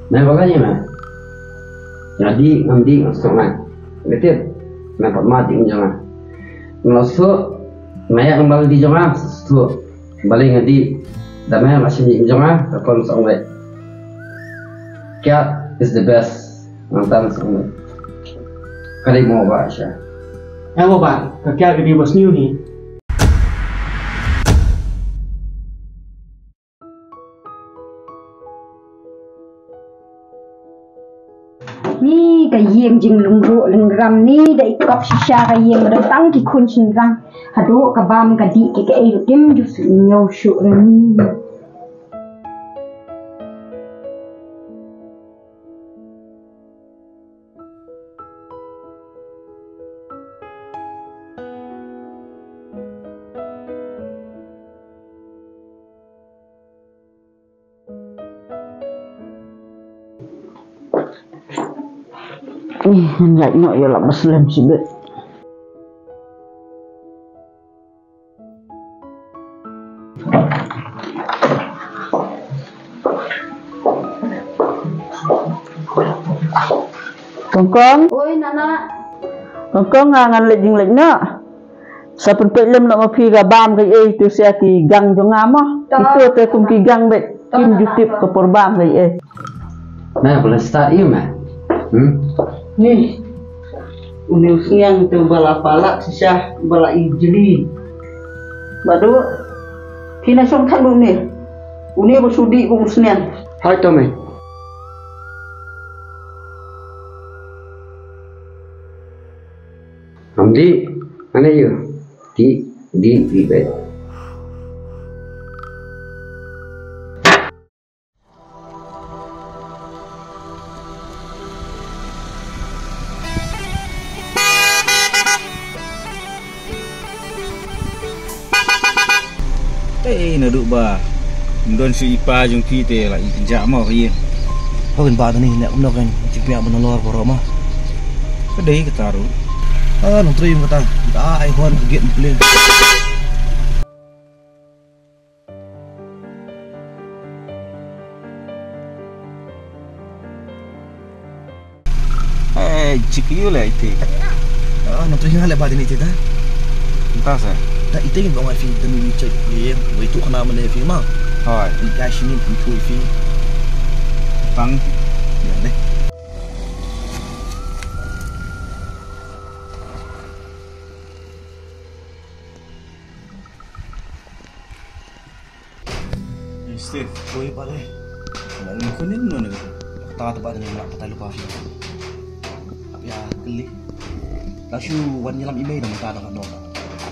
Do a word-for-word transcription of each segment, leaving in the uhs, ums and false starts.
Me balei me? Nga dih ngam dih nga sngewsih. Nga tip me pat mad ïing jong nga. Nga sngewsih. Me ïa nga balei dih jong nga sngewsih. Balei nga dih? Da me la shim ïing jong nga, ka kon sngewsih. Kiad is the best. Ngan tan sngewsih. Ka dei mo ba sha. Ïa mo ba ka kiad ka dei ba sniew hi. Ni ka ïing jinglong ruh lyngram ni da i kop shisha ka ïing ba da tang ki khun shynrang. Haduh ka bam ka dih ki kaei ruh kim ju shu ñiew shuh ruh ni. Ih, ngan lait noh ïa la ba slem shibit. Kong Kong. Oi, Nana. Kong Kong, nga ngan leit jingleit noh. Sa pynpeit lem noh ma phi ka bam kaei, to sia ki gang jong nga mo. To. Kito te kum ki gang beit. Kim ju tip ka por bam kaei. Na, ba la start ïa me. Hmm? Ni. Une u sniang te ba la palat shisha, ba la ijli. Badu. Phi na shong than une. Une ba shu dih kum u sniang. Hai to me. Am dih, ane ïa. Dih, dih, dih beit. Ei, naduh ba ym don shuh i pa jong phi te la i kynjah mo ka ïing. Hooid ba tani ne kumno kan jingpia ban lor boro ma. Ka dei kata ruh. Ah, nang trei kata. Da ai hon ka gate ple. Eh, jik yu le iti. Ah, nang trei nga le ba dini iti ta. Entah sa. Ta iti ngin bang ai fi demi wi cek ye, wi tu kana mane fi ma. Hoi. Ni kai shini pi tu fi. Tang. Ya deh. Steve. Oi, pare. Ngan kunin no ne. Ta ta ba ne na ta lupa. Ap ya kli. La shu wan ïalam email dang ta dang no.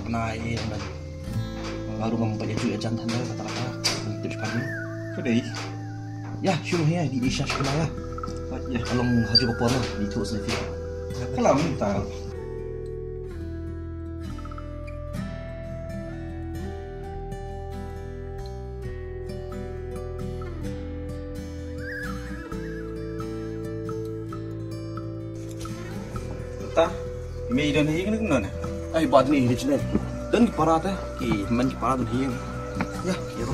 Na e na. Baru ngam pa ya ju ya jan than da kata kata. Tip kan. Ka dei. Ya, shu ya di isha shu ya. Ya. Along haju ko por di tu sini. Kalam ta. Ta, me i don hi kene kene ne? Ai, bad ni hi chene. Don ki para te, ki man ki para don hi. Ya, ya.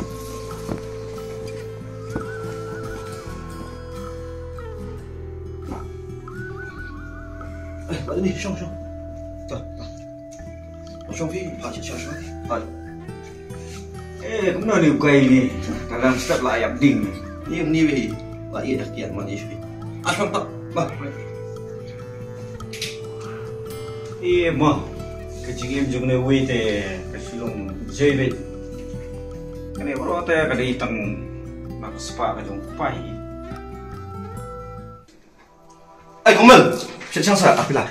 Ai, bad ni shong shong. Ta, ta. Shong phi, ha, sha, sha, sha. Hai. Eh, kumno ni u kai ni? Ka dang step la ïap ding. Ni, ni wei. La ïa dak ïa man ïa phi. Ah, shong, ba, ba. Eh, ma. Ka jingim jong ne wei te ka shilong jai wei. Kane bro te ka dei tang na ka spa ka jong pai. Ai, Kong Mel, shet shang sa, ah, phi la.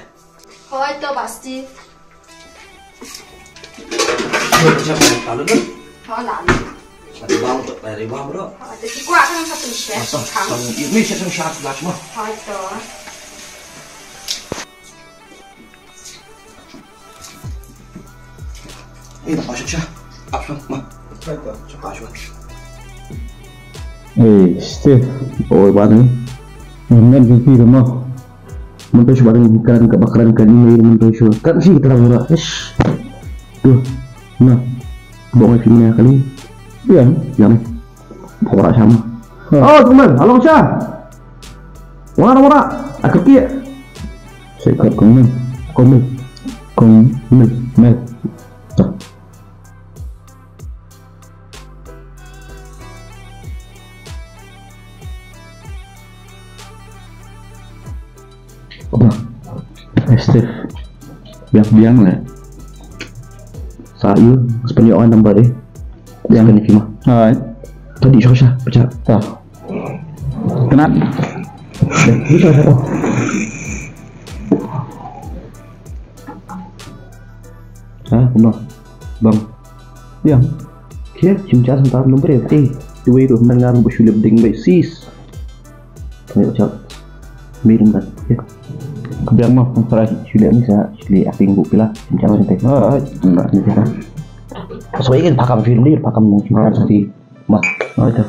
Hoi to, Bah Steve. Hoi, shet shang sa, la lut. Hoi, la lut. Shet bang to, pai ri bang, bro. Hoi to, ki kwah kan satu shet. Masa, kan. Satu, ini shet shang sa, la cuma. Hoi to. Eh, tak masuk sha. Apa, ma? Apa itu? Coba, coba. Eh, Steve. Oh, ba ni. Ngam ngan jingphi da mo. Mynta shu ba dang kren ka ba kren ka email mynta shu. Kan shi ka terang ora. Ish. Tu. Na. Bong ai phi mane kali. Ïa. Ïa ni. Ora sha ma. Ha. Oh, teman, along sha. Wara, wara. Akar kia. Saya kat kong mel. Kong mel. Kong mel. Mel. Apa? Eh, Steve. Biang-biang lah. Sa yu, sepanjang orang tambah deh. Biang ni kima. Hai. Tadi susah, pecah. Tah. Kenat. Ni susah. Ha, kumno? Bang. Biang. Khie, shim chas ntar nang beri. Eh, tu wei tu nang ngar bu shulip ding bai sis. Tanya ucap. Mirin kan. Khie. Ka biang mah, nang sarai shulip ni sa, shulip acting bu pila. Shim chas nang teh. Ah, ah. Ni sa. Soi kan pakam film ni, pakam mung shim chas nang teh. Mah. Oh, itu.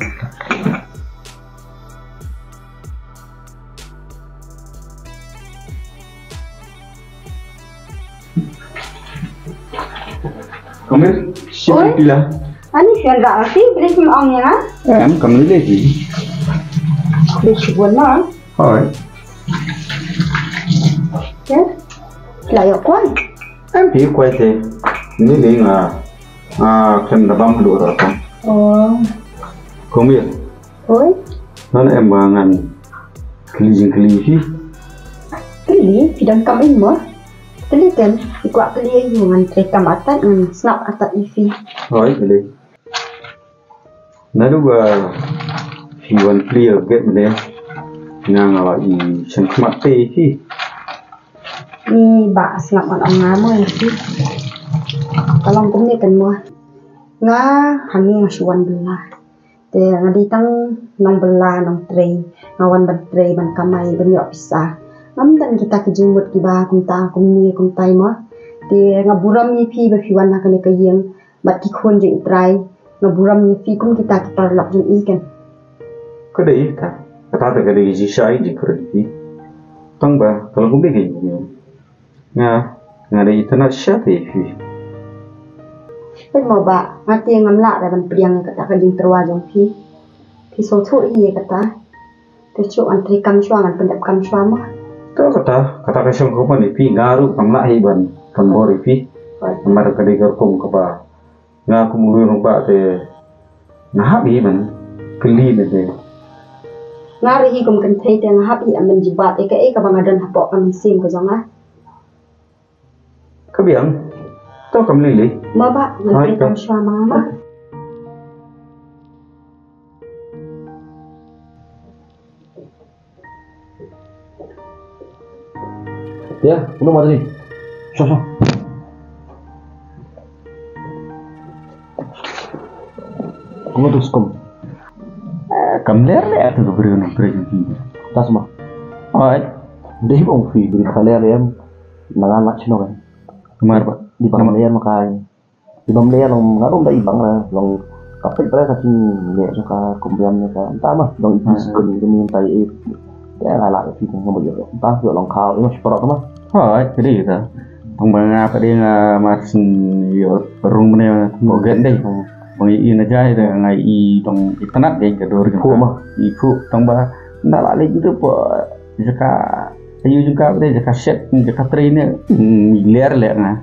Kamir, shim Oi. Pila. Ani sian ra si, beli sim ong ya. Em, kamir le si. Beli si buan ma. Hoi. Ya. La yok kuan. Em pi kwai te. Ni le nga. Ah, kem da bam lu ra ta. Oh. Kamir. Oi. Ngan em ba ngan kylli jingkylli phi. Kylli, phi don kam ei mo? Kylli kan, phi kwah kylli ei mo ngan trei kam atat ngan sngap atat ïa phi. Hoi, kylli. Naduh ba phi wan plie ïa ka gate mynne nga nga la i sngewkhmat te ïa phi. Ni ba sngap ngan ong nga mo ïa phi. Ka long kumne kan mo. Nga hangne nga shu wan bylla. Te nga dei tang nongbylla nongtrei, nga wan ban trei ban kamai ban ïoh pisa. Ngam don kita ki jingmut kiba kumta kumne kumtai mo. Te nga burom ïa phi ba phi wan ha kane ka ïing bad ki khun jong U Trai. Nga burom ïa phi kum kita ki paralok jong i kan. Ka dei kata, kata te ka dei ka jingshai jingkhuslai ïa phi. Tang ba ka long kumne ka ïing. Nga, nga dei itynnad shisha te ïa phi. Peit mo bah, nga te ngam lah re ban pdiang ïa kata ka jingtyrwa jong phi. Phi sngewthuh ïa kata. Te shu ngan trei kam shuwa, ngan pyndep kam shuwa mo. To kata, kata ka shong ka ban ïa phi, nga ruh ngam lah hi ban, ban bor ïa phi. Namar ka dei ka rukom kaba nga kum u rangbah te nga hap hi ban kylli ne te. Nga ruh hi kum kynthei te nga hap hi ban jubab ïa kaei kaba nga don hapoh ka mynsiem ka jong nga. Ka biang. To kam lili. Ma ba, ngan trei kam shuwa ma ma. Ya, uno ma tadi. Shuwa, shuwa. Uno tu skum. Kam ler le atu ka briew na briew. Tas ma. Oi. Dei bong fi briew ka ler em. Nangan nak sino kan. Mar ba. Di bang ler makai. Ibam le long nga dum da ibang la long ka pei pre ka chin le so ka kumbiam ne ka ta ma long ibis kun kun ni tai e. Ya la la ki ko mo yo ta yo long ka yo sporo ma. Ha ai kri ta. Tong ba nga ka dei nga mar sin yo rung ne mo gen dei. Mo i na jai da nga i tong i tanat dei ka dor ka ma i pu tong ba na la le gitu po jaka ayu jaka pre jaka set jaka train ne ler le nga.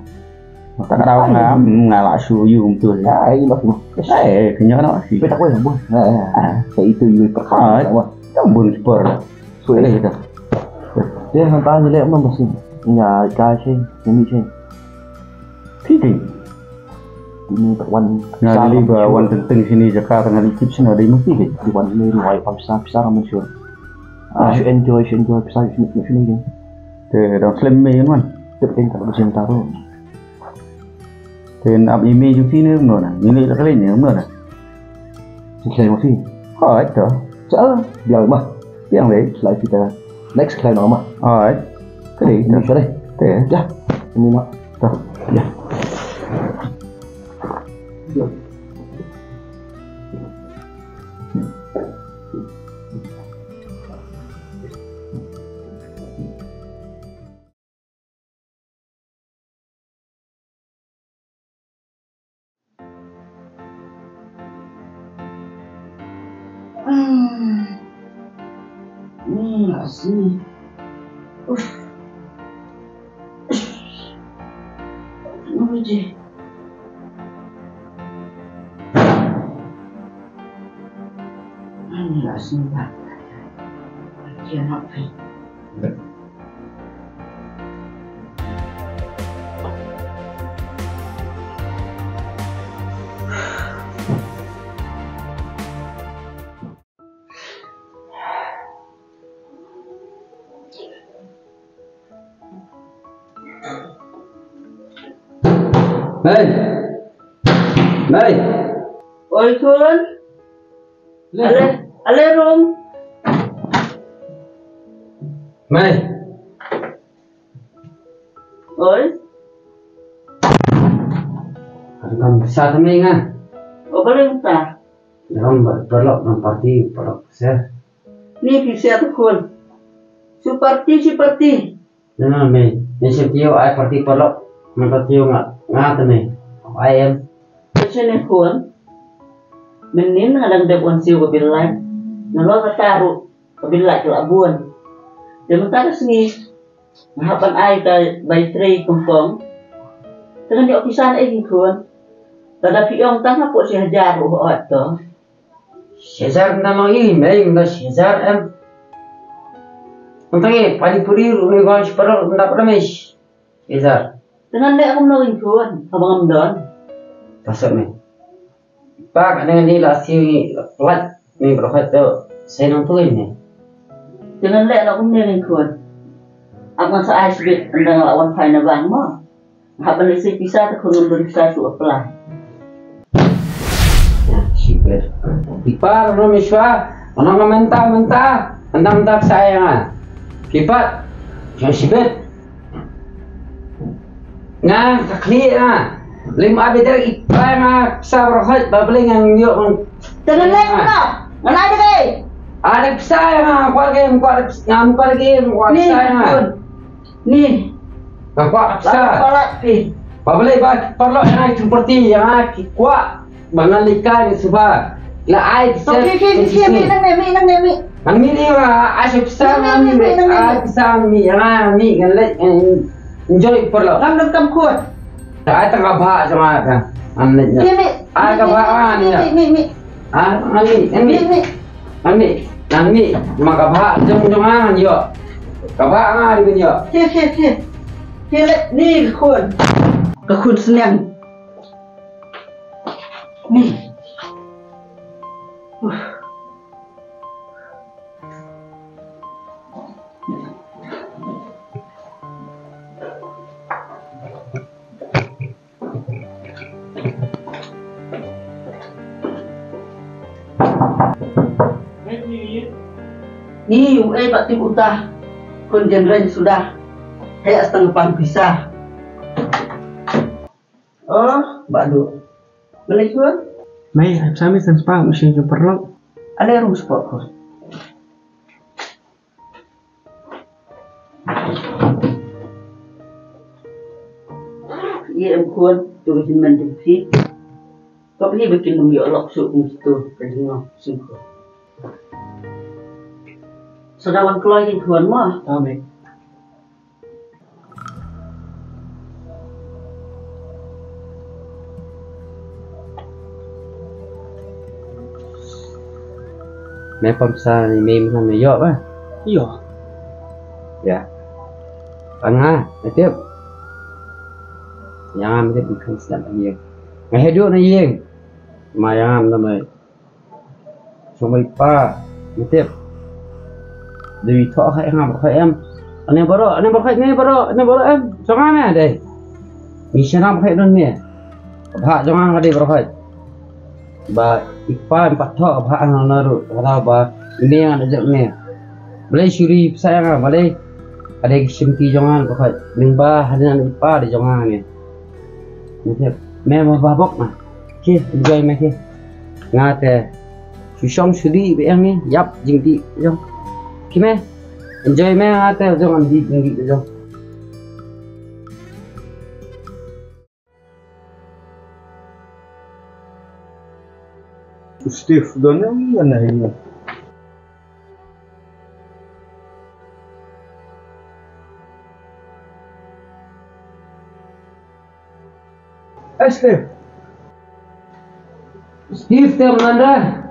Ta ka daw nga, mm, nga la shu yu kum tu. Ai, ma kum. Ai, kenya na si. Peta ko ya, bun. Ha, ha. Sa itu yu per. Ha, ta bun per. So ini kita. Dia hang tang ni le mam basi. Nya ka si, ni si. Ti ti. Ini tak wan. Nga li ba wan teng teng sini jaka tengah ikip sini ada mesti ke. Di wan ni ruai pam sa pisa ramen sure. Ah, shu enjoy, shu enjoy pisa sini sini ke. Te dong slem me wan. Te teng tak basi taruh. Te ap email jong phi ne kumno na? Email la kali ne kumno na? Te khlei ma phi. Hooid to. Cha, biang ma. Biang lei, khlei phi ta. Next khlei no ma. Hooid. Kali to. Ni sore. Te. Ja. Ni ma. To. Ja. Hmm. Hmm, la sngi. Uf. Uf. Ani la sngi ba. Cannot be. Mei. Mei. Oi, Khun. Ale, ale rum. Mei. Oi. Ka dei kam pisa te mei nga. O, balei mynta? Dei kam ba paralok, nang party paralok pisa. Ni pisa te Khun. Shu party, shu party. Nang mei, mei shu kiew ai party paralok. Nang party nga, nga te mei. Ai em. Te shu ne Khun. Mynnin nga dang dep wan siew ka bill light. Nalor kata ruh ka bill light ka la bun. Te mynta ka sngi nga hap ban ai ka bai trei kongkong. Te ngan ïoh pisa na ei Khun. Lada phi ong tang hapoh shi hajar ruh hooid to. Shi hajar nda ma i mei nda shi hajar em. Nda ngi pani puri ruh ngi wan shi paralok nda pada mei shi hajar. Te ngan leh kumno Khun haba ngam don? Pasal mei. Ba ka nang ni la siew ngi plat ni bro khat to sai nang tu ni. Te ngan leh na kumne Khun. Ap ngan sa ai sbit ynda nga la wan phai na bank mo. Hap ban leit sei pisa te Khun ngam don pisa shu apply. Sibit. Ipar no mishwa, ono nga mynta mynta, mynta mynta pisa ïa nga. Kipat. Sibit. Nga ka khlieh nga. Lem a bidar i pa nga pisa bro hoi ba beli ngan ïoh. Te ngan leh kumno? Ngan ai da kaei? Ada pisa nga kwah game kwah ada pisa nga kwah game kwah pisa nga. Ni. Nga kwah pisa. Ba beli ba paralok nga ki party nga ki kwah. Ba ngan leit kai ngi suba. La ai pisa. Nang mi nang mi nang mi. Nang mi ni ma ai pisa nang mi ai pisa nang mi nang mi ngan leit enjoy paralok. Nang dang kam khun. Ai tang ka bha jong nga ka. Ngan leit. Ai ka bha nga ni. Mi mi mi. Ai ngan leit ngan leit. Ngan leit ngan leit ma ka bha jong jong nga ngan ïoh. Ka bha nga ni ngan ïoh. Hi hi hi. Hi leit ni ka khun. Ka khun sniang. Ni. Ni u ei ba tip uta. Kun jen ren suda. Hei astang pan pisa. Oh, badu. Balik gua. Mai, sami sen spa musim jumpa lo. Ale rum spot ko. Ye em khun tu jin man tu phi. Ko phi ba kin dum ïoh lok su kum tu ka jingno sing khun. Sa da wan kloi jin khun mo. Amen. Me pam sa ni me mhan me ïoh ba. Ïoh. Ïa. Pang ha, me tip. Ïa nga me tip kan snap ïa. Nga hedu na ïing. Ma ïa nga me. Sngewbha ïa pa, ïa tip. Dei thoh ha nga ba em. Ane baroh, ane baroh, ane baroh, ane baroh em. Sngewbha me dei. Ngi sngewbha don me. Ka bha jong nga ka dei baroh. Ba i pa em pat thoh ka bha nga na ruh, ka ba i me nga da jong me. Balei shu ri pisa ïa nga, balei. Ka dei ka shimti jong nga baroh. Lyngba hadien i pa dei jong nga ne. Ïa tip. Me ma ba bok na. Ki, enjoy me ki. Nga te. Shu shong shu dih ba ïa ngi, ïap jingdih jong. Ki me. Enjoy me nga te jong ngan dih jingdih jong. Steve don ïa na ïa. Hey, Steve. Steve, te manda.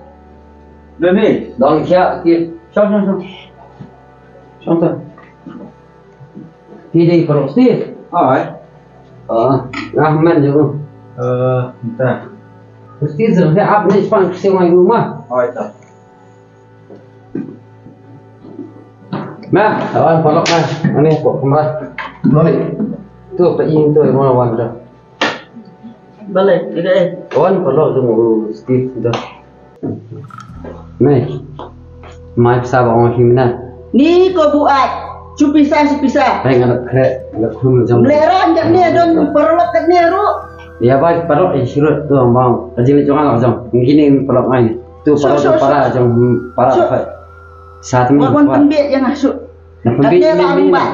Dani. Dong siya, Steve. Shong, shong, shong. Shong tu. Ti dei paralok Steve. Ai. Ah, nah man je. Eh, entah. Steve, saya ap ni sepang kesiwai rumah. Ai, tak. Meh, wan paralok meh. Ani pok kemra. Mari. Tu, pa ing tu, mau wan tu. Balei, ika eh. Wan paralok tu, Steve tu. Mei. Mai pisa ba ong him na. Ni ko buat. Chu pisa, chu pisa. Hai, ngan kre, ngan khum jam. Leran kat ni don paralok kat ni ru. Ya bai paralok eh, surut tu, bang. Ajin jong Allah jong. Ngini paralok mai. Tu paralok tu para jong para. Sat ni. Wan pynbit yang asu. Kat ni la rembak.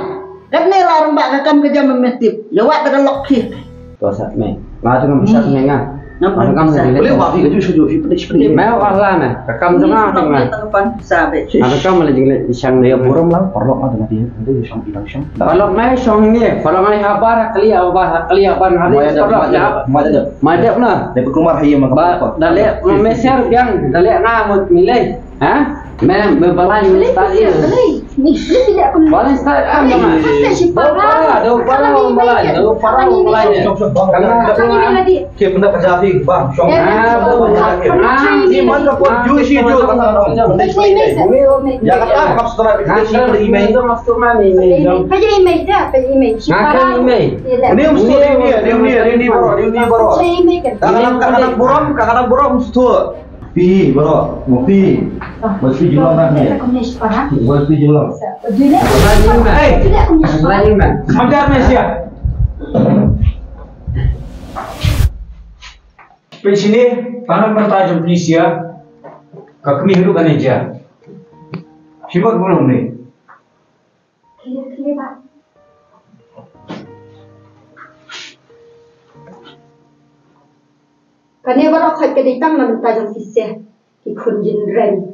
Kat ni la rembak ka kam ka jam me tip. Ya wat ka lok ki. To sat me. Nga tu ngam sat me nga. Ngam sat me. Boleh wa fi ka ju shu ju fi pynbit pynbit. Me wa la me. Ka kam jong nga tu nga. Nga ka kam le jing le shang le. Burom la paralok nga tu nga ti. Nanti shang idang shang. Paralok me shong ni. Paralok me habar kali habar kali habar. Mai dep na. Dep kumar haye ma. Ba dale me ser biang dale nga mut milai. Ha? Me, me balai me start ye. Balai start ah, me. Para, do para, balai, do para, balai. Ke benda kerja fi bang, shong. Ah, ni man ka pun ju shi ju. Ya kata kap setra kita shi email. Paja email dah, paja email. Ni mesti ni, ni, ni, ni, ni baru, ni, ni baru. Kadang-kadang buram, kadang-kadang buram mesti. Pi, bro, mo pi. Bos pi julang kan ni. Bos pi julang. Hey, sebentar ni sia. Pi sini, para merta jom ni sia. Ka kami hidup kan ni sia. Simak belum ni. Kane baroh khoit ka dei tang na bynta jong phi seh ki khun jynreng.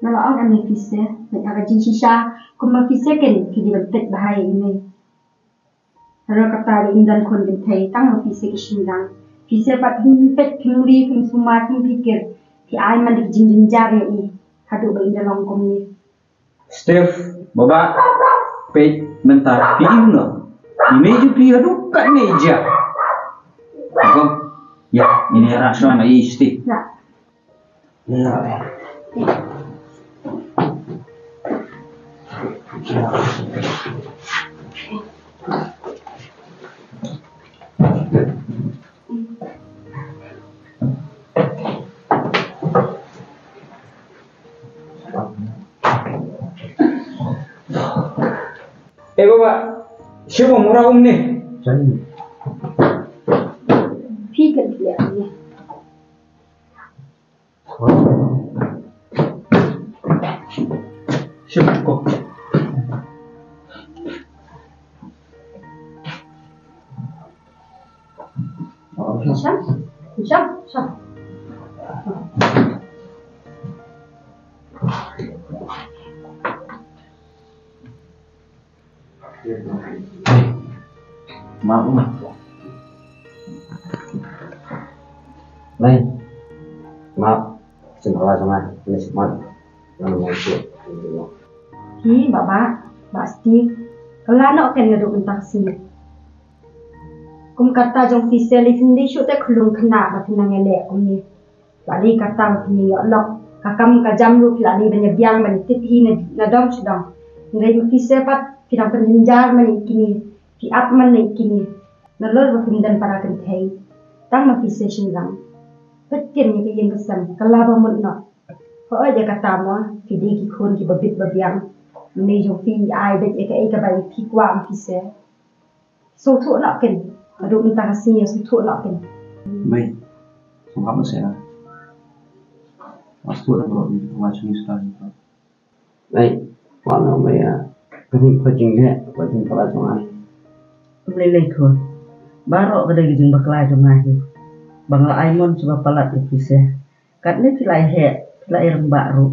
Nga la ong ïa me phi seh, peit ha ka jingshisha, kumba phi seh ken ki dei ban peit bha ïa i mei. Halor kata dei ym don khun kynthei, tang ma phi seh ki shynrang. Phi seh pat phim peit, phim ri, phim sumar, phim pyrkhat, phi ai man da ki jingjynjar ïa i haduh ba i da long kumne. Steve, Baba, peit mynta phi im noh. I mei jong phi haduh katne i jia. Ko, ïa, ini rah shuwa na i Steve. Ïa. Ïa. Eh, Baba, shu ba mura um ne. Phi kan phi ïa ne. Shu ko. Sha, sha, sha. Map. Lai. Map. Sngewbha sngewbha. Ini smat. Ngan mau sih. Hi, Baba, Bah Steve. Kylla noh ken naduh mynta ka sngi. Kum kata jong phi seh lei phin dei shuh te khyllung khynnah ba phin nang ïaleh kumne. Phi la dei kata ba phin ïoh lok ka kam ka jam ruh phi la dei ban ïa biang ban ïa tip hi na, na dong sha dong. Hynrei ma phi seh pat phi dang pynjynjar man ïa kine, phi ap man ïa kine. Nalor ba phim don para kynthei, tang ma phi seh shynrang. Peit ken ïa ka ïing ka sem, kylla ba mut noh. Hooid ïa kata mo, phi dei ki khun kiba bit ba biang. I mei jong phi i ai beit ïa kaei kaba i phi kwah ma phi seh. Sngewthuh noh ken. Haduh mynta ka sngi sngewthuh noh ken. Mei, sngewbha seh. Nga sngewthuh noh ken. Mei, wat noh mei ïa. Ka jingpynjynjar, ka jingpynjynjar jong nga. Ym lei lei khun. Baroh ka dei ka jingbakla jong nga hi. Ba nga la ai mon sha ba palat ïa phi seh. Katne phi la ïa heh, phi la ïa rangbah ruh.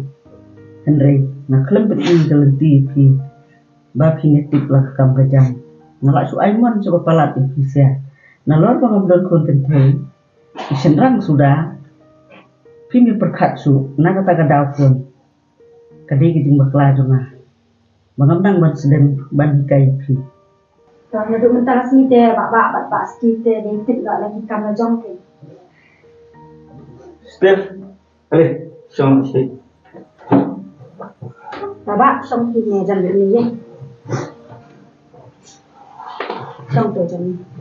Hynrei nga khlem pyni ka lynti ïa phi ba phin ïa tip la ka kam ka jam. Nga lah shu ai mon sha ba palat ïa phi sha. Nalor ba ngam don khun kynthei, ki shynrang suda, phim ïa pyrkhat shuh na kata ka daw khun. Ka dei ka jingbakla jong nga ba ngam nang ban slem ban hikai ïa phi. Tang naduh mynta ka sngi te, Bah Bah bad Bah Ski te dei tip la ki kam la jong ki. Steve, ale, shong shi. Bah Bah, shong ki ne jan ni ye. Shong to jan ni.